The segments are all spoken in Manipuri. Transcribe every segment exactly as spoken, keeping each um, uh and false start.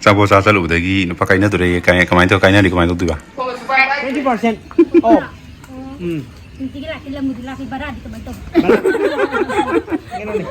ꯆꯥꯕꯣ ꯆꯥ ꯆꯠꯂꯨꯕꯗꯒꯤ ꯅꯨꯄꯥ ꯀꯥꯏꯅꯗꯣꯔꯦ꯫ ꯀꯥꯏ-, ꯀꯃꯥꯏꯅ ꯇꯧ-, ꯀꯥꯏꯅꯔꯗꯤ ꯀꯃꯥꯏꯅ ꯇꯧꯗꯣꯏꯕ? Twenty percent off. ꯎꯝ. ꯅꯨꯡꯇꯤꯒꯤ ꯂꯥꯛꯀꯦ, ꯂꯝꯕꯨꯗꯤ ꯂꯥꯛꯀꯦ, ꯚꯔꯥꯗꯤ ꯀꯃꯥꯏꯅ ꯇꯧꯕ? ꯀꯩꯅꯣꯅꯦ.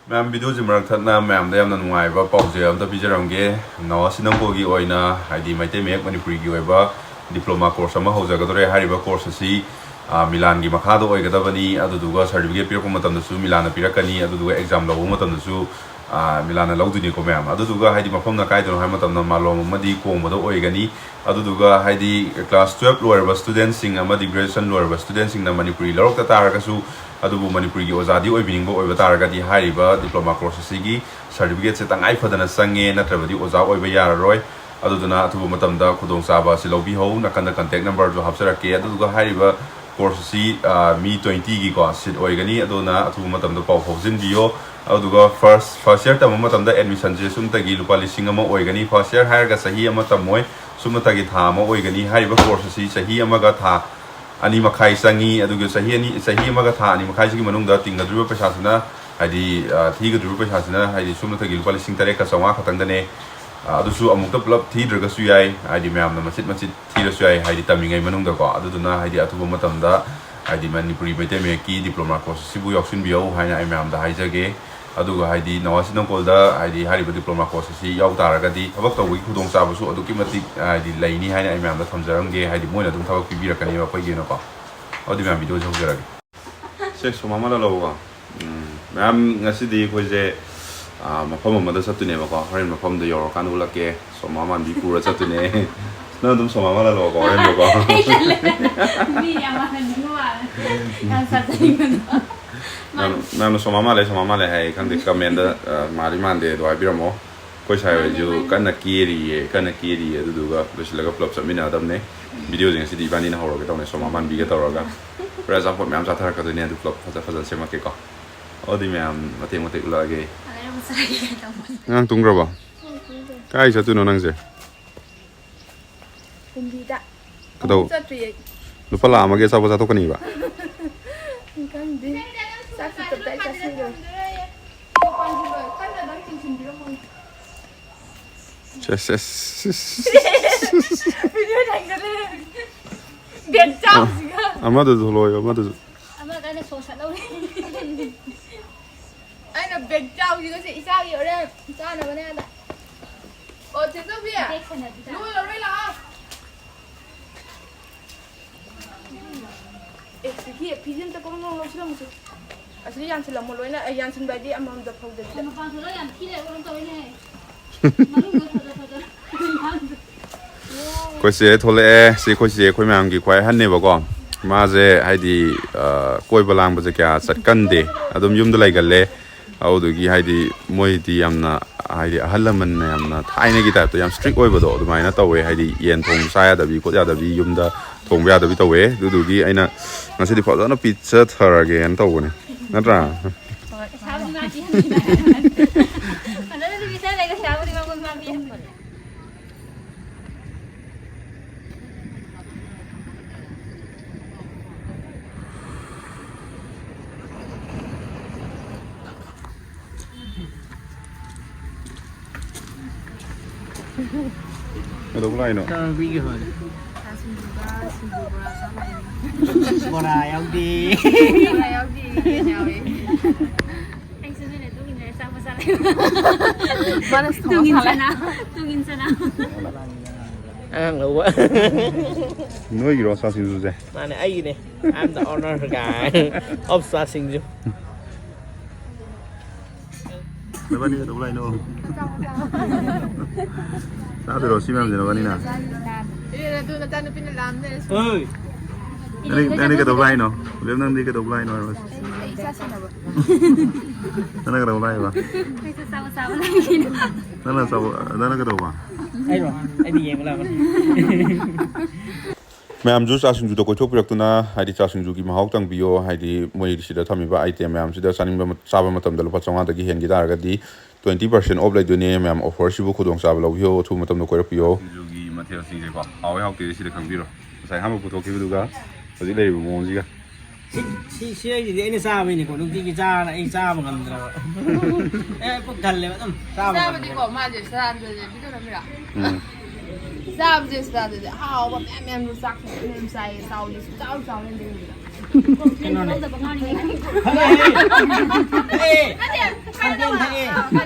ꯃꯌꯥꯝ, ꯚꯤꯗꯤꯑꯣꯁꯤ ꯃꯔꯛ ꯊꯠꯅ ꯃꯌꯥꯝꯗ ꯌꯥꯝꯅ ꯅꯨꯡꯉꯥꯏꯕ ꯄꯥꯎꯖꯦꯜ ꯑꯝꯇ ꯄꯤꯖꯔꯝꯒꯦ꯫ ꯅꯋꯥ ꯁꯤꯅꯪꯀꯣꯜꯒꯤ ꯑꯣꯏꯅ, ꯍꯥꯏꯗꯤ ꯃꯩꯇꯩ ꯃꯌꯦꯛ ꯃꯅꯤꯄꯨꯔꯤꯒꯤ ꯑꯣꯏꯕ ꯗꯤꯄ꯭ꯂꯣꯃꯥ ꯀꯣꯔꯁ ꯑꯃ ꯍꯧꯖꯒꯗꯧꯔꯦ꯫ ꯍꯥꯏꯔꯤꯕ ꯀꯣꯔꯁ ꯑꯁꯤ, ꯑ, ꯃꯤꯂꯥꯟꯒꯤ ꯃꯈꯥꯗ ꯑꯣꯏꯒꯗꯕꯅꯤ꯫ ꯑꯗꯨꯗꯨꯒ ꯁꯥꯔꯇꯤꯐꯤꯀꯦꯠ ꯄꯤꯔꯛꯄ ꯃꯇꯝꯗꯁꯨ ꯃꯤꯂꯥꯟꯅ ꯄꯤꯔꯛꯀꯅꯤ꯫ ꯑꯗꯨꯗꯨꯒ ꯑꯦꯛꯖꯥꯝ ꯂꯧꯕ ꯃꯇꯝꯗꯁꯨ, ꯑ, ꯃꯤꯂꯥꯟꯅ ꯂꯧꯗꯣꯏꯅꯤꯀꯣ ꯃꯌꯥꯝ꯫ ꯑꯗꯨꯗꯨꯒ ꯍꯥꯏꯗꯤ ꯃꯐꯝꯅ ꯀꯥꯏꯗꯅꯣ ꯍꯥꯏꯕ ꯃꯇꯝꯗ ꯃꯥꯂꯣꯝ ꯑꯃꯗꯤ ꯀꯣꯡꯕꯗ ꯑꯣꯏꯒꯅꯤ꯫ ꯑꯗꯨꯗꯨꯒ ꯍꯥꯏꯗꯤ ꯀ꯭ꯂꯥꯁ ꯇꯨꯌꯦꯜꯞ ꯂꯣꯏꯔꯕ ꯁ꯭ꯇꯨꯗꯦꯟꯠꯁꯤꯡ ꯑꯃꯗꯤ ꯒ꯭ꯔꯦꯖꯨꯑꯦꯁꯟ ꯂꯣꯏꯔꯕ ꯁ꯭ꯇꯨꯗꯦꯟꯠꯁꯤꯡꯅ ꯃꯅꯤꯄꯨꯔꯤ ꯂꯧꯔꯛꯇ ꯇꯥꯔꯒꯁꯨ, ꯑꯗꯨꯕꯨ ꯃꯅꯤꯄꯨꯔꯤꯒꯤ ꯑꯣꯖꯥꯗꯤ ꯑꯣꯏꯕꯤꯅꯤꯡꯕ ꯑꯣꯏꯕ ꯇꯥꯔꯒꯗꯤ ꯍꯥꯏꯔꯤꯕ ꯗꯤꯄ꯭ꯂꯣꯃꯥ ꯀꯣꯔꯁ ꯑꯁꯤꯒꯤ ꯁꯥꯔꯇꯤꯐꯤꯀꯦꯠꯁꯦ ꯇꯉꯥꯏ ꯐꯗꯅ ꯆꯪꯉꯦ, ꯅꯠꯇ꯭ꯔꯕꯗꯤ ꯑꯣꯖꯥ ꯑꯣꯏꯕ ꯌꯥꯔꯔꯣꯏ꯫ ꯑꯗꯨꯗꯨꯅ ꯑꯊꯨꯕ ꯃꯇꯝꯗ ꯈꯨꯗꯣꯡꯆꯥꯕ ꯑꯁꯤ ꯂꯧꯕꯤꯍꯧ꯫ ꯅꯥꯀꯟꯗ ꯀꯟꯇꯦꯛ ꯅꯝꯕꯔꯁꯨ ꯍꯥꯞꯆꯔꯛꯀꯦ꯫ ꯑꯗꯨꯗꯨꯒ ꯍꯥꯏꯔꯤꯕ ꯀꯣꯔꯁ ꯑꯁꯤ, ꯑ, ꯃꯤ ꯇ꯭ꯋꯦꯟꯇꯤꯒꯤꯀꯣ ꯁꯤꯠ ꯑꯣꯏꯒꯅꯤ꯫ ꯑꯗꯨꯅ ꯑꯊꯨꯕ ꯃꯇꯝꯗ ꯄꯥꯎ ꯐꯥꯎꯖꯤꯟꯕꯤꯌꯣ꯫ ꯑꯗꯨꯗꯨꯒ ꯐꯥꯔꯁ, ꯐꯥꯔꯁ ꯏꯌꯔ ꯇꯝꯕ ꯃꯇꯝꯗ ꯑꯦꯗꯃꯤꯁꯟꯁꯦ ꯁꯨꯞꯅꯇꯒꯤ ꯂꯨꯄꯥ ꯂꯤꯁꯤꯡ ꯑꯃ ꯑꯣꯏꯒꯅꯤ꯫ ꯐꯥꯔꯁ ꯏꯌꯔ ꯍꯥꯏꯔꯒ ꯆꯍꯤ ꯑꯃ ꯇꯝꯃꯣꯏ, ꯁꯨꯞꯅꯇꯒꯤ ꯊꯥ ꯑꯃ ꯑꯣꯏꯒꯅꯤ꯫ ꯍꯥꯏꯔꯤꯕ ꯀꯣꯔꯁ ꯑꯁꯤ ꯆꯍꯤ ꯑꯃꯒ ꯊꯥ ꯑꯅꯤ ꯃꯈꯥꯏ ꯆꯪꯉꯤ꯫ ꯑꯗꯨꯒ ꯆꯍꯤ ꯑꯅꯤ, ꯆꯍꯤ ꯑꯃꯒ ꯊꯥ ꯑꯅꯤ ꯃꯈꯥꯏꯁꯤꯒꯤ ꯃꯅꯨꯡꯗ ꯇꯤꯡꯒꯗꯧꯔꯤꯕ ꯄꯩꯁꯥꯁꯤꯅ, ꯍꯥꯏꯗꯤ, ꯑ, ꯊꯤꯒꯗꯧꯔꯤꯕ ꯄꯩꯁꯥꯁꯤꯅ, ꯍꯥꯏꯗꯤ, ꯁꯨꯞꯅꯇꯒꯤ ꯂꯨꯄꯥ ꯂꯤꯁꯤꯡ ꯇꯔꯦꯠꯀ ꯆꯥꯝꯃꯉꯥ ꯈꯛꯇꯪꯗꯅꯦ꯫ ꯑ, ꯑꯗꯨꯁꯨ ꯑꯃꯨꯛꯇ ꯄꯨꯂꯞ ꯊꯤꯗ꯭ꯔꯒꯁꯨ ꯌꯥꯏ, ꯍꯥꯏꯗꯤ, ꯃꯌꯥꯝꯅ ꯃꯆꯤꯠ ꯃꯆꯤꯠ ꯊꯤꯔꯁꯨ ꯌꯥꯏ, ꯍꯥꯏꯗꯤ, ꯇꯝꯃꯤꯉꯩ ꯃꯅꯨꯡꯗꯀꯣ꯫ ꯑꯗꯨꯗꯨꯅ, ꯍꯥꯏꯗꯤ, ꯑꯊꯨꯕ ꯃꯇꯝꯗ, ꯍꯥꯏꯗꯤ, ꯃꯅꯤꯄꯨꯔꯤ ꯃꯩꯇꯩ ꯃꯌꯦꯛꯀꯤ ꯗꯤꯄ꯭ꯂꯣꯃꯥ ꯀꯣꯔꯁ ꯑꯁꯤꯕꯨ ꯌꯥꯎꯁꯤꯟꯕꯤꯌꯧ ꯍꯥꯏꯅ ꯑꯩ ꯃꯌꯥꯝꯗ ꯍꯥꯏꯖꯒꯦ꯫ ꯑꯗꯨꯒ, ꯍꯥꯏꯗꯤ, ꯅꯋꯥꯁꯤ ꯅꯪꯀꯣꯜꯗ, ꯍꯥꯏꯗꯤ, ꯍꯥꯏꯔꯤꯕ ꯗꯤꯄ꯭ꯂꯣꯃꯥ ꯀꯣꯔꯁ ꯑꯁꯤ ꯌꯥꯎ ꯇꯥꯔꯒꯗꯤ ꯊꯕꯛ ꯇꯧꯕꯒꯤ ꯈꯨꯗꯣꯡꯆꯥꯕꯁꯨ ꯑꯗꯨꯛꯀꯤ ꯃꯇꯤꯛ, ꯍꯥꯏꯗꯤ, ꯂꯩꯅꯤ ꯍꯥꯏꯅ ꯑꯩ ꯃꯌꯥꯝꯗ ꯊꯝꯖꯔꯝꯒꯦ꯫ ꯍꯥꯏꯗꯤ, ꯃꯣꯏꯅ ꯑꯗꯨꯝ ꯊꯕꯛ ꯄꯤꯕꯤꯔꯛꯀꯅꯦꯕ ꯑꯩꯈꯣꯏꯒꯤ ꯑꯣꯏꯅꯀꯣ꯫ ꯑꯗꯨꯗꯤ ꯃꯌꯥꯝ, ꯚꯤꯗꯤꯑꯣꯁꯤ ꯍꯧꯖꯔꯒꯦ꯫ ꯁꯦ, ꯁꯣꯃꯥ ꯃꯥꯂꯥ ꯂꯧꯕꯀꯣ꯫ ꯎꯝ, ꯃꯌꯥꯝ, ꯉꯁꯤꯗꯤ ꯑꯩꯈꯣꯏꯁꯦ, ꯑ, ꯃꯐꯝ ꯑꯃꯗ ꯆꯠꯇꯣꯏꯅꯦꯕꯀꯣ꯫ ꯍꯣꯔꯦꯟ ꯃꯐꯝꯗꯣ ꯌꯧꯔꯀꯥꯟꯗ ꯎꯠꯂꯛꯀꯦ꯫ ꯁꯣꯃꯥ ꯃꯥꯟꯕꯤ ꯄꯨꯔ ꯆꯠꯇꯣꯏꯅꯦ꯫ ꯅꯪ ꯑꯗꯨꯝ ꯁꯣꯃꯥ ꯃꯥꯂꯥ ꯂꯧꯀꯣ, ꯍꯣꯔꯦꯟꯗꯣꯀꯣ꯫ ꯑꯩ ꯇꯜꯂꯦ꯫ ꯃꯤ ꯌꯥꯝ ꯃꯥꯟꯍꯟꯅꯤꯡꯕ ꯃꯥꯜꯂꯦ꯫ ꯌꯥꯝ ꯁꯥꯖꯅꯤꯡꯕꯗꯣ꯫ ꯃꯌꯥꯝ, ꯃꯌꯥꯝꯅ ꯁꯣꯃꯥ ꯃꯥꯜꯂꯦ, ꯁꯣꯃꯥ ꯃꯥꯜꯂꯦ ꯍꯥꯏ, ꯈꯪꯗꯦ, ꯀꯃꯦꯟꯗ, ꯑ, ꯃꯥꯜꯂꯤ ꯃꯥꯟꯗꯦ ꯑꯗꯣ ꯍꯥꯏꯕꯤꯔꯝꯃꯣ꯫ ꯑꯩꯈꯣꯏ ꯁꯥꯏ ꯍꯣꯏꯁꯨ ꯀꯟꯅ ꯀꯦꯔꯤꯌꯦ, ꯀꯟꯅ ꯀꯦꯔꯤꯌꯦ꯫ ꯑꯗꯨꯗꯨꯒ ꯂꯣꯏꯁꯤꯜꯂꯒ ꯄꯨꯂꯞ ꯆꯠꯃꯤꯟꯅꯒꯗꯕꯅꯦ꯫ ꯚꯤꯗꯤꯑꯣꯁꯦ ꯉꯁꯤꯗꯤ ꯏꯕꯥꯅꯤꯅ ꯍꯧꯔꯒꯦ ꯇꯧꯅꯦ, ꯁꯣꯃꯥ ꯃꯥꯟꯕꯤꯒ ꯇꯧꯔꯒ꯫ ꯍꯣꯔꯦꯟ ꯑꯆꯥꯄꯣꯠ ꯃꯌꯥꯝ ꯆꯥꯊꯔꯛꯀꯗꯣꯏꯅꯦ, ꯑꯗꯨ ꯄꯨꯂꯞ ꯐꯖ ꯐꯖꯅ ꯁꯦꯝꯃꯛꯀꯦꯀꯣ꯫ ꯑꯗꯨꯗꯤ ꯃꯌꯥꯝ ꯃꯇꯦꯛ ꯃꯇꯦꯛ ꯎꯠꯂꯛꯑꯒꯦ꯫ ꯑꯗꯩ ꯑꯃꯨꯛ ꯆꯥꯒꯦ ꯇꯧꯕꯅꯦ꯫ ꯑꯉꯥꯡ ꯇꯨꯝꯈ꯭ꯔꯕꯣ? ꯀꯥꯏ ꯆꯠꯇꯣꯏꯅꯣ ꯅꯪꯁꯦ? ꯀꯨꯝꯕꯤꯗ꯫ ꯀꯗꯧ? ꯑꯃꯨꯛ ꯆꯠꯇ꯭ꯔꯤꯌꯦ꯫ ꯂꯨꯄꯥ ꯂꯥꯛ ꯑꯃꯒꯤ ꯑꯆꯥꯄꯣꯠ ꯆꯥꯊꯣꯛꯀꯅꯤꯕ? ꯈꯪꯗꯦ꯫ ꯆꯥꯛꯁꯨ ꯇꯞꯇꯥꯏ ꯆꯥꯁꯤꯟꯈ꯭ꯔꯦ꯫ ꯀꯟꯅ ꯑꯗꯨꯝ ꯆꯤꯡꯁꯤꯟꯕꯤꯔꯝꯃꯣ꯫ ꯁꯦꯁ, ꯁꯦꯁ, ꯁꯦꯁ꯫ ꯚꯤꯗꯤꯑꯣ ꯊꯥꯡꯒꯠꯂꯦ꯫ ꯕꯦꯛ ꯆꯥꯎꯁꯤꯒ꯫ ꯑꯃꯗꯨꯁꯨ ꯊꯣꯛꯂꯛꯑꯣ, ꯑꯃꯗꯨꯁꯨ꯫ ꯑꯃ ꯀꯟꯅ ꯁꯣ ꯁꯠꯍꯧꯔꯤ꯫ ꯑꯩꯅ ꯕꯦꯛ ꯆꯥꯎꯁꯤꯒꯁꯦ ꯏꯆꯥꯒꯤ ꯍꯣꯔꯦꯟ ꯆꯥꯅꯕꯅꯦ ꯍꯥꯏꯕ꯫ ꯑꯣ, ꯆꯦ ꯆꯧꯕꯤ꯫ ꯕꯦꯛ ꯁꯥꯟꯅꯕꯤꯗ꯫ ꯂꯣꯏꯔꯔꯣꯏ, ꯂꯥꯛꯑꯣ꯫ ꯑꯦ, ꯁꯤꯒꯤ ꯐꯤꯖꯦ ꯑꯝꯇ ꯀꯣꯔꯣꯡ ꯀꯣꯔꯣꯡ ꯂꯧꯁꯤꯜꯂꯝꯃꯨꯁꯦ꯫ ꯑꯁꯤꯗ ꯌꯥꯟꯁꯤꯜꯂꯝꯃꯣ ꯂꯣꯏꯅ꯫ ꯑꯩ ꯌꯥꯟꯁꯤꯟꯕ ꯍꯥꯏꯗꯤ ꯑꯃꯃꯝꯗ ꯐꯧꯗꯕꯤꯗ꯫ ꯃꯄꯥꯟ ꯊꯣꯛꯂꯛꯑ ꯌꯥꯝ ꯊꯤ ꯂꯩꯕ ꯀꯩꯅꯣꯝ ꯇꯧꯋꯤꯅꯦ꯫ ꯃꯅꯨꯡꯗ ꯐꯖ ꯐꯖ ꯑꯩꯈꯣꯏ ꯆꯦ ꯊꯣꯛꯂꯛꯑꯦ꯫ ꯁꯤ ꯑꯩꯈꯣꯏ ꯆꯦ ꯑꯩꯈꯣꯏ ꯃꯌꯥꯝꯒꯤ ꯈ꯭ꯋꯥꯏ ꯑꯍꯟꯅꯦꯕꯀꯣ꯫ ꯃꯥꯁꯦ ꯍꯥꯏꯗꯤ, ꯑ, ꯀꯣꯏꯕ ꯂꯥꯡꯕꯁꯦ ꯀꯌꯥ ꯆꯠꯀꯟꯗꯦ, ꯑꯗꯨꯝ ꯌꯨꯝꯗ ꯂꯩꯒꯜꯂꯦ꯫ ꯑꯗꯨꯗꯨꯒꯤ ꯍꯥꯏꯗꯤ ꯃꯣꯏꯗꯤ ꯌꯥꯝꯅ, ꯍꯥꯏꯗꯤ ꯑꯍꯜ ꯂꯃꯟꯅ ꯌꯥꯝꯅ ꯊꯥꯏꯅꯒꯤ ꯇꯥꯏꯞꯇ ꯌꯥꯝ ꯏꯁꯇ꯭ꯔꯤꯛ ꯑꯣꯏꯕꯗꯣ ꯑꯗꯨꯃꯥꯏꯅ ꯇꯧꯋꯦ꯫ ꯍꯥꯏꯗꯤ ꯌꯦꯟ ꯊꯣꯡꯕ ꯆꯥ ꯌꯥꯗꯕꯤ ꯈꯣꯠ ꯌꯥꯗꯕꯤ, ꯌꯨꯝꯗ ꯊꯣꯡꯕ ꯌꯥꯗꯕꯤ ꯇꯧꯋꯦ꯫ ꯑꯗꯨꯗꯨꯒꯤ ꯑꯩꯅ ꯉꯁꯤꯗꯤ ꯐꯖꯅ ꯄꯤꯖꯊꯔꯒꯦꯅ ꯇꯧꯕꯅꯦ, ꯅꯠꯇ꯭ꯔꯥ? ꯍꯣꯏ꯫ ꯄꯩꯁꯥꯕꯨꯗꯤ ꯃꯥ ꯄꯤꯍꯟꯕꯤꯔꯦ꯫ ꯐꯖꯅꯗꯤ ꯄꯤꯖꯔꯦ, ꯄꯩꯁꯥꯕꯨꯗꯤ ꯃꯉꯣꯟꯗ ꯃꯥ ꯄꯤꯍꯟꯕꯅꯦ꯫ ꯀꯩꯗꯧꯕ ꯂꯥꯛꯏꯅꯣ? ꯆꯥꯕꯤꯒꯦ ꯍꯣꯏ꯫ ꯆꯥ ꯁꯤꯡꯖꯨꯒ ꯁꯤꯡꯖꯨ ꯕꯣꯔꯥ ꯆꯥꯕꯤꯒꯦ꯫ ꯕꯣꯔꯥ ꯌꯥꯎꯗꯦ꯫ ꯕꯣꯔꯥ ꯌꯥꯎꯗꯦ, ꯌꯦꯟ ꯌꯥꯎꯋꯦ꯫ ꯑꯩꯁꯨ ꯅꯣꯏꯅ ꯇꯨꯡ ꯏꯟꯅꯔ ꯆꯥꯛ ꯃꯆꯥ ꯂꯩꯕ꯫ ꯃꯥꯅ ꯊꯣꯡꯉ ꯇꯨꯡ ꯏꯟ ꯁꯥꯂꯦ꯫ ꯆꯅꯥ, ꯇꯨꯡ ꯏꯟ ꯆꯅꯥ꯫ ꯑꯉꯥꯡ ꯂꯧꯕ꯫ ꯅꯣꯏꯒꯤꯔꯣ ꯆꯥ ꯁꯤꯡꯖꯨꯁꯦ? ꯃꯥꯅꯦ, ꯑꯩꯒꯤꯅꯦ꯫ I'm the owner guy of ꯆꯥ ꯁꯤꯡꯖꯨ꯫ ꯅꯕꯥꯅꯤ ꯀꯩꯗꯧꯕ ꯂꯥꯛꯏꯅꯣ? ꯆꯥꯗꯣꯏꯔꯣ ꯁꯤ ꯃꯌꯥꯝꯁꯦ ꯅꯕꯥꯅꯤꯅ? ꯑꯦ, ꯑꯗꯨ ꯅꯆꯥꯅꯨꯄꯤꯅ ꯂꯥꯝꯅꯦ꯫ ꯍꯣꯏ꯫ ꯅꯪꯗꯤ, ꯅꯪꯗꯤ ꯀꯩꯗꯧꯕ ꯂꯥꯛꯏꯅꯣ? ꯕꯦꯝ, ꯅꯪꯗꯤ ꯀꯩꯗꯧꯕ ꯂꯥꯛꯏꯅꯣ ꯍꯥꯏꯕ? ꯑꯩ ꯏꯆꯥ ꯁꯦꯟꯅꯕ꯫ ꯅꯪꯅ ꯀꯩꯗꯧꯕ ꯂꯥꯛꯏꯕ? ꯑꯩꯈꯣꯏꯁꯨ ꯆꯥꯕ ꯆꯥꯕ ꯂꯥꯛꯏꯅ꯫ ꯅꯪꯅ ꯆꯥꯕ, ꯅꯪꯅ ꯀꯩꯗꯧꯕ? ꯑꯩꯔꯣ? ꯑꯩꯗꯤ ꯌꯦꯡꯕ ꯂꯥꯛꯄꯅꯤ꯫ ꯃꯌꯥꯝꯁꯨ ꯆꯥ ꯁꯤꯡꯖꯨꯗ ꯀꯣꯏꯊꯣꯛꯄꯤꯔꯛꯇꯨꯅ, ꯍꯥꯏꯗꯤ, ꯆꯥ ꯁꯤꯡꯖꯨꯒꯤ ꯃꯍꯥꯎ ꯇꯪꯕꯤꯌꯣ꯫ ꯍꯥꯏꯗꯤ, ꯃꯣꯏ ꯁꯤꯗ ꯊꯝꯃꯤꯕ item ꯃꯌꯥꯝꯁꯤꯗ ꯆꯥꯅꯤꯡꯕ ꯃ-, ꯆꯥꯕ ꯃꯇꯝꯗ ꯂꯨꯄꯥ ꯆꯥꯝꯃꯉꯥꯗꯒꯤ ꯍꯦꯟꯈꯤ ꯇꯥꯔꯒꯗꯤ twenty percent off ꯂꯩꯗꯣꯏꯅꯦ꯫ ꯃꯌꯥꯝ offer ꯁꯤꯕꯨ ꯈꯨꯗꯣꯡ ꯆꯥꯕ ꯂꯧꯕꯤꯌꯣ, ꯑꯊꯨꯕ ꯃꯇꯝꯗ ꯀꯣꯏꯔꯛꯄꯤꯌꯣ꯫ ꯁꯤꯡꯖꯨꯒꯤ ꯃꯊꯦꯜꯁꯤꯡꯁꯦꯀꯣ, ꯍꯥꯎꯋꯦ ꯍꯥꯎꯇꯦ ꯁꯤꯗ ꯈꯪꯕꯤꯔꯣ꯫ ꯉꯁꯥꯏ ꯑꯍꯥꯟꯕ ꯄꯨꯊꯣꯛꯈꯤꯕꯗꯨꯒ ꯍꯧꯖꯤꯛ ꯂꯩꯔꯤꯕ ꯃꯑꯣꯡꯁꯤꯒ꯫ ꯁꯤ, ꯁꯤ, ꯁꯤ ꯑꯩꯒꯤꯗꯤ ꯑꯩꯅ ꯆꯥꯕꯩꯅꯤꯀꯣ, ꯅꯨꯡꯇꯤꯒꯤ ꯆꯥꯅ ꯑꯩ ꯆꯥꯕ ꯉꯝꯗ꯭ꯔꯕ꯫ ꯑꯦ, ꯄꯨꯛ ꯊꯜꯂꯦꯕ, ꯑꯗꯨꯝ ꯆꯥꯕ ꯆꯥꯕꯗꯤꯀꯣ, ꯉꯝꯗ꯭ꯔꯦꯕ꯫ ꯃꯥꯁꯦ ꯁꯗꯥꯟꯗꯁꯦ ꯄꯤꯊꯣꯔꯝꯃꯤꯔ? ꯎꯝ꯫ ꯆꯥꯕꯁꯦ ꯁꯗꯥꯟꯗꯁꯦ ꯑꯍꯥꯎꯕ ꯃꯌꯥꯝ ꯃꯌꯥꯝꯁꯨ ꯆꯥꯛꯁꯨ ꯃꯌꯥꯝ ꯆꯥꯏꯌꯦ, ꯆꯥꯎꯗꯤ ꯁꯨꯡꯆꯥꯎ ꯆꯥꯎꯅ ꯂꯩꯕꯗ꯫ ꯀꯩꯅꯣꯅꯦ꯫ ꯊꯛꯑꯦ, ꯊꯛꯑꯦ꯫ ꯅꯠꯇꯦ, ꯁꯥꯏꯀꯜ ꯊꯛꯑꯦ꯫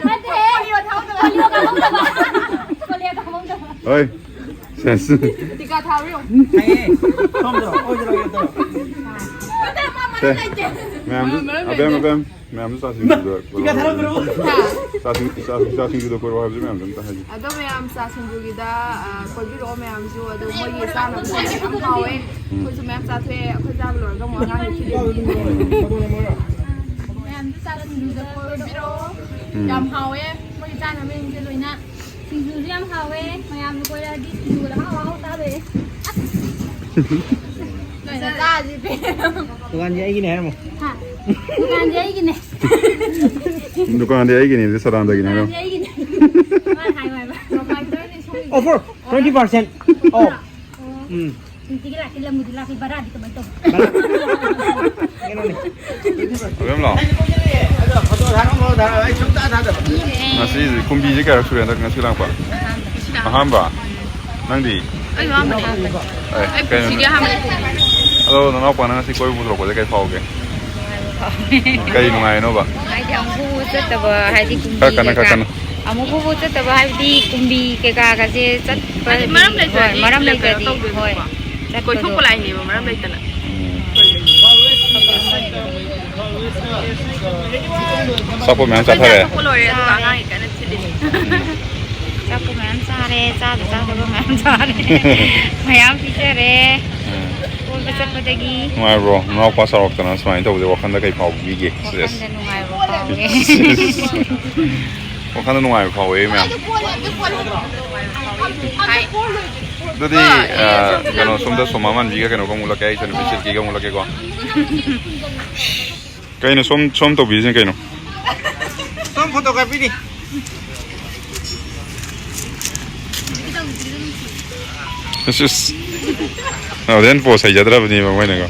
ꯅꯠꯇꯦ, ꯄꯣꯂꯤꯑꯣ ꯊꯥꯍꯧꯗꯕ꯫ ꯄꯣꯂꯤꯑꯣ ꯊꯥꯍꯧꯗꯕ꯫ ꯍꯣꯏ꯫ ꯁꯦꯁ꯫ ꯇꯤꯀꯥ ꯊꯥꯔꯨ ꯌꯦꯡꯉꯨ꯫ ꯊꯛꯑꯦ꯫ ꯁꯣꯝꯗꯔꯣ? ꯑꯣꯏꯗꯔꯣ? ꯑꯣꯏꯗꯔꯣ? ꯅꯠꯇꯦ, ꯃꯥ ꯃꯔꯝ ꯁꯦ꯫ ꯂꯩꯇꯦ꯫ ꯃꯌꯥꯝꯁꯨ, ꯃꯔꯝ ꯑꯕꯦꯝ, ꯂꯩꯇꯦ꯫ ꯑꯕꯦꯝ, ꯃꯌꯥꯝꯁꯨ ꯆꯥ ꯁꯤꯡꯖꯨꯗ ꯀꯣꯏꯔꯛꯑꯣ ꯍꯥꯏꯕꯁꯦ꯫ ꯍꯥ? ꯆꯥ ꯁꯤꯡ-, ꯆꯥ ꯁꯤꯡ-, ꯆꯥ ꯁꯤꯡꯖꯨꯗ ꯀꯣꯏꯔꯛꯑꯣ ꯍꯥꯏꯕꯁꯦ ꯃꯌꯥꯝꯗ ꯑꯝꯇ ꯍꯥꯏꯕꯤꯌꯨ꯫ ꯑꯗꯣ ꯃꯌꯥꯝ ꯆꯥ ꯁꯤꯡꯖꯨꯒꯤꯗ, ꯑ, ꯀꯣꯏꯕꯤꯔꯛꯑꯣ ꯃꯌꯥꯝꯁꯨ꯫ ꯑꯗꯣ ꯃꯣꯏꯒꯤ ꯆꯥꯅꯕꯁꯦ ꯌꯥꯝ ꯍꯥꯎꯋꯦ꯫ ꯎꯝ꯫ ꯑꯩꯈꯣꯏꯁꯨ ꯃꯌꯥꯝ ꯆꯥꯊꯣꯛꯑꯦ꯫ ꯑꯩꯈꯣꯏ ꯆꯥꯕ ꯂꯣꯏꯔꯒ ꯑꯃꯨꯛ ꯑꯉꯥꯡꯒꯤ ꯊꯤꯜꯂꯛꯑꯣ꯫ ꯃꯌꯥꯝꯁꯨ ꯆꯥ ꯁꯤꯡꯖꯨꯗ ꯀꯣꯏꯕꯤꯔꯛꯑꯣ꯫ ꯎꯝ꯫ ꯌꯥꯝ ꯍꯥꯎꯋꯦ ꯃꯣꯏꯒꯤ ꯆꯥꯅꯕꯁꯤꯡꯁꯦ ꯂꯣꯏꯅ꯫ ꯁꯤꯡꯖꯨꯁꯨ ꯌꯥꯝ ꯍꯥꯎꯋꯦ꯫ ꯃꯌꯥꯝꯁꯨ ꯀꯣꯏꯔꯛꯑꯗꯤ ꯁꯤꯡꯖꯨꯗ ꯑꯍꯥꯎ ꯑꯍꯥꯎ ꯆꯥꯗꯣꯏꯅꯦ꯫ ꯑꯁ! ꯂꯣꯏꯅ ꯆꯥꯁꯤ ꯄꯦ꯫ ꯗꯨꯀꯥꯟꯁꯦ ꯑꯩꯒꯤꯅꯦ ꯍꯥꯏꯔꯝꯃꯣ꯫ ꯍꯥ? ꯗꯨꯀꯥꯟꯁꯦ ꯑꯩꯒꯤꯅꯦ꯫ ꯗꯨꯀꯥꯟꯗꯤ ꯑꯩꯒꯤꯅꯦ, ꯑꯗꯨ ꯁꯗꯥꯟꯗꯒꯤꯅꯦ ꯍꯥꯏꯔꯣ꯫ ꯗꯨꯀꯥꯟꯁꯦ ꯑꯩꯒꯤꯅꯦ꯫ ꯃꯥꯅ ꯍꯥꯏꯌꯨ ꯍꯥꯏꯕ꯫ Offer twenty percent off꯫ ꯎꯝ꯫ ꯅꯨꯡꯇꯤꯒꯤ ꯂꯥꯛꯇꯤ ꯂꯝꯕꯨꯗꯤ ꯂꯥꯞꯄꯤ, ꯚꯔꯥꯗꯤ ꯀꯃꯥꯏꯅ ꯇꯧꯕ? ꯀꯩꯅꯣꯅꯦ꯫ ꯑꯗꯨꯝ ꯂꯥꯛꯑꯣ꯫ ꯑꯗꯣ ꯐꯣꯇꯣ ꯊꯥꯔꯛꯑꯣ, ꯊꯥꯔꯛꯑꯣ, ꯑꯩ ꯁꯨꯡꯊꯥ ꯊꯥꯗꯕ꯫ ꯉꯁꯤ ꯀꯨꯝꯕꯤꯁꯦ ꯀꯌꯥꯔꯛ ꯁꯨꯔꯦ ꯍꯟꯗꯛ ꯉꯁꯤ ꯂꯥꯛꯄ? ꯑꯍꯥꯟꯕ꯫ ꯅꯪꯗꯤ? ꯑꯩꯁꯨ ꯑꯍꯥꯟꯕꯅꯦ꯫ ꯑꯦ, ꯑꯩ ꯀꯩꯅꯣ? ꯄꯨꯟꯁꯤꯒꯤ ꯑꯍꯥꯟꯕꯅꯦ ꯀꯨꯝꯕꯤ꯫ ꯑꯗꯣ ꯅꯅꯥꯎꯄꯥꯅ ꯉꯁꯤ ꯀꯣꯏꯕ ꯄꯨꯊꯣꯔꯛꯄꯁꯦ ꯀꯩ ꯐꯥꯎꯒꯦ? ꯀꯩ ꯅꯨꯡꯉꯥꯏꯅꯣꯕ? ꯍꯥꯏꯗꯤ ꯑꯃꯨꯛꯐꯥꯎ ꯆꯠꯇꯕ, ꯍꯥꯏꯗꯤ ꯀꯨꯝꯕꯤ ꯈꯔ ꯀꯟꯅ, ꯈꯔ ꯀꯩꯀꯥ꯫ ꯀꯟꯅ꯫ ꯑꯃꯨꯛꯐꯥꯎ ꯆꯠꯇꯕ ꯍꯥꯏꯕꯗꯤ ꯀꯨꯝꯕꯤ ꯀꯩꯀꯥꯒꯁꯦ ꯆꯠꯄ ꯍꯥꯏꯗꯤ ꯃꯔꯝ ꯍꯣꯏ, ꯂꯩꯇ꯭ꯔꯗꯤ ꯃꯔꯝ ꯀꯩꯅꯣ ꯂꯩꯇ꯭ꯔꯗꯤ, ꯇꯧꯗꯦꯗꯅꯀꯣ꯫ ꯍꯣꯏ, ꯆꯠꯄꯗꯣ꯫ ꯀꯣꯏꯊꯣꯛꯄ ꯂꯥꯛꯏꯅꯦꯕ, ꯃꯔꯝ ꯂꯩꯇꯅ꯫ ꯎꯝ꯫ ꯑꯆꯥꯄꯣꯠ ꯃꯌꯥꯝ ꯑꯩꯈꯣꯏ ꯆꯥꯊꯔꯦ꯫ ꯆꯥ ꯊꯛꯄ ꯂꯣꯏꯔꯦ, ꯑꯗꯨꯒ ꯆꯥꯔꯦ꯫ ꯑꯉꯥꯡꯒꯤ ꯀꯟꯅ ꯊꯤꯜꯂꯤ꯫ ꯎꯝ꯫ ꯆꯥꯛꯄ ꯃꯌꯥꯝ ꯆꯥꯔꯦ, ꯆꯥꯗ ꯆꯥꯗꯕ ꯃꯌꯥꯝ ꯆꯥꯔꯦ꯫ ꯃꯌꯥꯝ ꯄꯤꯖꯔꯦ꯫ ꯎꯝ꯫ ꯀꯣꯏꯕ ꯆꯠꯄꯗꯒꯤ꯫ ꯅꯨꯡꯉꯥꯏꯕ꯭ꯔꯣ? ꯅꯅꯥꯎꯄꯥ ꯆꯥꯎꯔꯛꯇꯅ ꯁꯨꯃꯥꯏꯅ ꯇꯧꯕꯁꯦ ꯋꯥꯈꯜꯗ ꯀꯩ ꯐꯥꯎꯕꯤꯒꯦ? ꯁꯦꯁ꯫ ꯋꯥꯈꯜꯗ ꯅꯨꯡꯉꯥꯏꯕ ꯐꯥꯎꯋꯦ꯫ ꯋꯥꯈꯜꯗ ꯅꯨꯡꯉꯥꯏꯕ ꯐꯥꯎꯋꯦ, ꯃꯌꯥꯝ꯫ ꯍꯥꯏ꯫ ꯑꯗꯨꯗꯤ, ꯑ, ꯀꯩꯅꯣ, ꯁꯣꯝꯗ ꯁꯣꯃꯥ ꯃꯥꯟꯕꯤꯒ ꯀꯩꯅꯣꯒ ꯑꯃꯨꯛ ꯎꯠꯂꯛꯀꯦ, ꯑꯩ ꯏꯆꯟꯅꯨꯄꯤ ꯁꯤꯜꯀꯤꯒ ꯑꯃꯨꯛ ꯎꯠꯂꯛꯀꯦꯀꯣ꯫ ꯀꯩꯅꯣ ꯁꯣꯝ, ꯁꯣꯝ ꯇꯧꯕꯤꯔꯤꯁꯤꯅ ꯀꯩꯅꯣ? ꯁꯣꯝ ꯐꯣꯇꯣ ꯀꯥꯞꯄꯤꯔꯤ꯫ ꯏꯁ, ꯏꯁ꯫ ꯅꯥꯎꯔꯦꯟ ꯄꯣꯁ ꯍꯩꯖꯗ꯭ꯔꯕꯅꯦꯕ ꯃꯣꯏꯅꯀꯣ꯫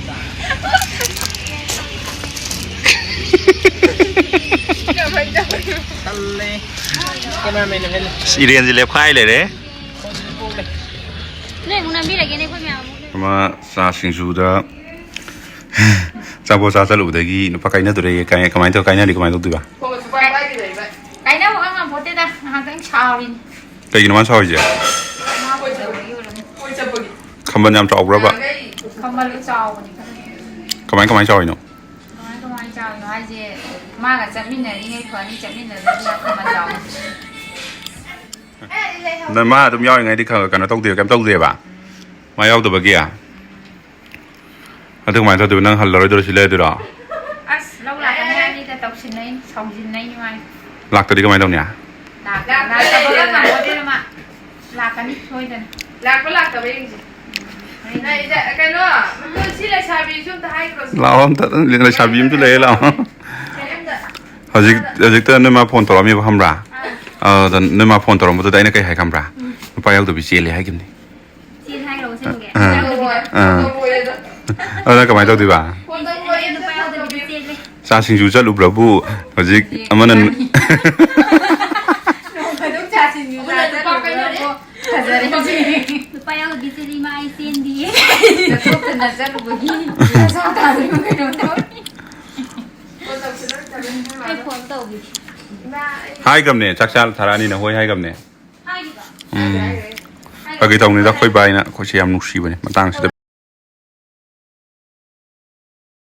ꯑꯁ, ꯏꯔꯦꯟꯁꯦ ꯂꯦꯞꯈꯥꯏ ꯂꯩꯔꯦ꯫ ꯅꯣꯏ ꯑꯃꯨꯛ ꯅꯝꯕꯤꯔꯒꯦꯅꯦ, ꯑꯩꯈꯣꯏ ꯃꯌꯥꯝ ꯑꯃꯨꯛ꯫ ꯑꯃ ꯆꯥ ꯁꯤꯡꯖꯨꯗ ꯆꯥꯄꯣꯠ ꯆꯥ ꯆꯠꯂꯨꯕꯗꯒꯤ ꯅꯨꯄꯥ ꯀꯥꯏꯅꯗꯣꯔꯦ꯫ ꯀꯥꯏ-, ꯀꯃꯥꯏꯅ ꯇꯧ-, ꯀꯥꯏꯅꯅꯤ? ꯀꯃꯥꯏꯅ ꯇꯧꯗꯣꯏꯕ? ꯀꯥꯏꯅꯕ ꯈꯪꯉꯝꯄꯣꯠꯇꯦꯗ, ꯉꯥꯏꯍꯥꯛꯇꯪ ꯁꯥꯎꯔꯤꯅꯤ꯫ ꯀꯩꯒꯤꯅꯣ ꯃꯥꯅ ꯁꯥꯎꯔꯤꯁꯦ? ꯃꯥ ꯀꯣꯏ ꯆꯠꯄꯒꯤ ꯑꯣꯏꯔꯝꯅꯤ꯫ ꯈꯝꯕꯜ ꯌꯥꯝ ꯆꯥꯎꯕ꯭ꯔꯕ? ꯈꯝꯕꯜ ꯆꯥꯎꯕꯅꯤ ꯈꯔ꯫ ꯀꯃꯥꯏ, ꯀꯃꯥꯏ ꯆꯥꯎꯔꯤꯅꯣ? ꯀꯃꯥꯏ, ꯀꯃꯥꯏ ꯆꯥꯎꯔꯤꯅꯣ ꯍꯥꯏꯁꯦ, ꯃꯥꯒ ꯆꯠꯃꯤꯟꯅꯔꯤꯉꯩ ꯐꯅꯤ, ꯆꯠꯃꯤꯟꯅꯗ꯭ꯔꯗꯤ ꯌꯥꯝ ꯈꯝꯕꯜ ꯆꯥꯎꯕꯅꯤ꯫ ꯅꯪ ꯃꯥ ꯑꯗꯨꯝ ꯌꯥꯎꯔꯤꯉꯩꯗꯤ ꯈ-, ꯀꯩꯅꯣ ꯇꯧꯗꯦ, ꯀꯩꯝ ꯇꯧꯗꯦꯕ? ꯃꯥ ꯌꯥꯎꯗꯕꯒꯤ? ꯑꯗꯨ ꯀꯃꯥꯏꯅ ꯇꯧꯗꯣꯏꯕ? ꯅꯪ ꯍꯜꯂꯔꯣꯏꯗ꯭ꯔꯣ, ꯁꯤ ꯂꯩꯗꯣꯏꯔꯣ? ꯑꯁ, ꯂꯧ ꯂꯥꯛꯀꯅꯤ ꯍꯥꯏꯕꯅꯤꯗ, ꯇꯧꯁꯤꯟꯅꯩ, ꯁꯥꯎꯖꯤꯟꯅꯩ ꯃꯥꯅꯤ꯫ ꯂꯥꯛꯇꯗꯤ ꯀꯃꯥꯏꯅ ꯇꯧꯅꯤ? ꯂꯥꯛ-, ꯂꯥꯛꯇꯕꯒ ꯉꯝꯄꯣꯠꯇꯦꯗ ꯃꯥ꯫ ꯂꯥꯛꯀꯅꯤ ꯁꯣꯏꯗꯅ꯫ ꯂꯥꯛꯄ ꯂꯥꯛꯇꯕ ꯌꯦꯡꯁꯤ꯫ ꯎꯝ, ꯍꯣꯔꯦꯟ ꯅꯪ ꯏꯆꯥ-, ꯀꯩꯅꯣ, ꯁꯤ ꯂꯩꯁꯥꯕꯤꯁꯨ ꯑꯝꯇ ꯍꯥꯏꯈ꯭ꯔꯣ꯫ ꯂꯥꯛꯑꯣ, ꯑꯝꯇ, ꯂꯩꯁꯥꯕꯤ ꯑꯝꯇ ꯂꯩꯌꯦ, ꯂꯥꯛꯑꯣ꯫ ꯀꯩꯝꯇ꯫ ꯍꯧꯖꯤꯛ, ꯍꯧꯖꯤꯛꯇ ꯅꯣꯏ ꯃꯥ ꯐꯣꯟ ꯇꯧꯔꯛꯑꯝꯃꯦꯕ, ꯈꯪꯕ꯭ꯔꯥ? ꯑꯥ꯫ ꯑꯗꯨꯗ ꯅꯣꯏ ꯃꯥ ꯐꯣꯟ ꯇꯧꯔꯛꯄꯗꯨꯗ ꯑꯩꯅ ꯀꯩ ꯍꯥꯏ ꯈꯪꯕ꯭ꯔꯥ? ꯎꯝ꯫ ꯅꯨꯄꯥ ꯌꯥꯎꯗꯕꯤ ꯆꯦꯜꯂꯦ ꯍꯥꯏꯈꯤꯕꯅꯤ꯫ ꯆꯦꯜꯂꯦ ꯍꯥꯏꯈ꯭ꯔꯕ ꯑꯁꯦꯡꯕꯒꯤ? ꯑꯥ꯫ ꯌꯥꯎꯗꯕꯤꯗ? ꯑꯥ꯫ ꯑꯗꯨꯅ ꯀꯃꯥꯏꯅ ꯇꯧꯗꯣꯏꯕ? ꯐꯣꯟ ꯇꯧꯕ ꯑꯩ ꯅꯨꯄꯥ ꯌꯥꯎꯗꯕꯤ ꯆꯦꯜꯂꯦ꯫ ꯆꯥ ꯁꯤꯡꯖꯨ ꯆꯠꯂꯨꯕ꯭ꯔꯕꯨ ꯍꯧꯖꯤꯛ ꯍꯧꯖꯤꯛ ꯑꯃꯅ ꯏꯕꯥꯅꯤ꯫ ꯅꯣꯡ ꯐꯥꯗꯣꯛ ꯆꯥ ꯁꯤꯡꯖꯨ ꯆꯥ ꯆꯠꯂꯨꯕ꯭ꯔꯕꯨ ꯐꯖꯔꯦ ꯍꯧꯖꯤꯛ꯫ ꯅꯨꯄꯥ ꯌꯥꯎꯗꯕꯤ ꯆꯦꯜꯂꯤ ꯏꯃꯥ ꯑꯩ ꯆꯦꯟꯗꯤꯌꯦ꯫ ꯆꯠꯊꯣꯛꯇꯅ ꯆꯠꯂꯨꯕꯒꯤ ꯅꯁꯥ ꯇꯥꯗ꯭ꯔꯤꯕ ꯀꯩꯅꯣꯝ ꯇꯧꯔꯦ꯫ ꯑꯩ ꯐꯣꯟ ꯇꯧꯈꯤꯒꯦ꯫ ꯍꯥꯏꯈ꯭ꯔꯕꯅꯦ, ꯆꯥꯛ ꯆꯥ ꯊꯥꯔꯛꯑꯅꯤꯅ ꯍꯣꯏ ꯍꯥꯏꯈ꯭ꯔꯕꯅꯦ꯫ ꯍꯥꯏꯈꯤꯕ? ꯎꯝ꯫ ꯐꯥꯒꯤ ꯇꯧꯅꯤꯗ, ꯑꯩꯈꯣꯏ ꯕꯥꯏꯅ ꯑꯩꯈꯣꯏꯁꯦ ꯌꯥꯝ ꯅꯨꯡꯁꯤꯕꯅꯦ ꯃꯇꯥꯡꯁꯤꯗ꯫